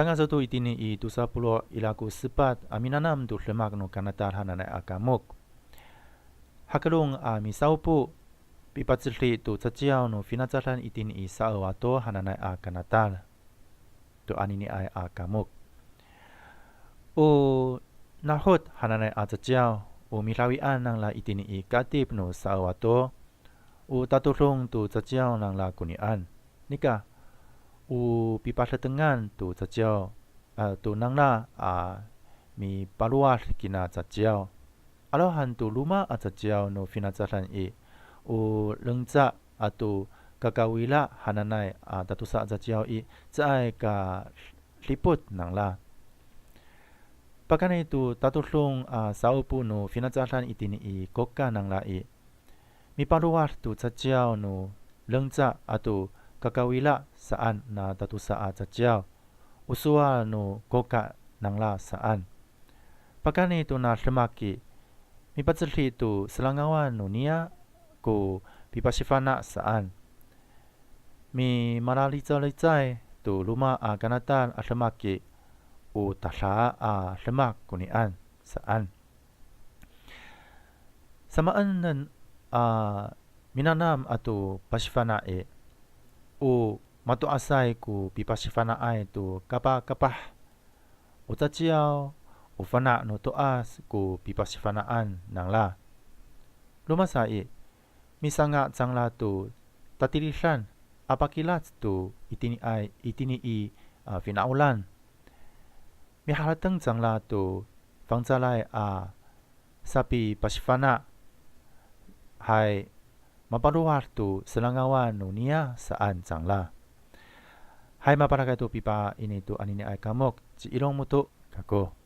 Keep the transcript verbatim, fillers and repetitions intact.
Sanga sato itini i tosa polo' ira ko sepat a minanam to demak no kanatal hananay a kamok. Hakelong a misa'opo, pipacedi to caciyaw no finacadan itini i sa'owato hananay a kanatal to aniniay a kamok. O nahot hananay a caciyaw, o midawian nangra itini i ka'etip no sa'owato, o tatodong to caciyaw nangra konian. Nika, o pipadetengan to caciyaw, a, to nangra a mipalowad kina caciyaw. 'Arawhan to roma a caciyaw no finacadan i, o lengca ato kakawila hananay a tatosa a caciyaw i, caay ka dipot nangra. Pakayni to tatodong a sa'opo no finacadan itini i koka nangra i, mipalowad to caciyaw no lengca ato kakawila saan na tatosa a caciyaw, o sowal no koka nangra saan. Pakayni tona demak i, mipacedi to selangawan no niyah ko pipasifana' saan. Mimalalicalicay to roma a kanatal a demak i, o tada a demak konian saan. Samaanen a minanam ato pasifana' i, o mato'asay ko pipasifana'ay to kapakapah. O caciyaw, o fana' no to'as ko pipasifana'an nangra. Roma sa i, misanga' cangra to tatilidan a pakilac to itiniay, itini i, a, finawlan. Miharateng cangra to fangcalay a sapipasifana'. Hay mapalowad to selangawan no niyah saan cangra. Hay maparakay to pipaini to aniniay kamok, ci Ilong Moto kako.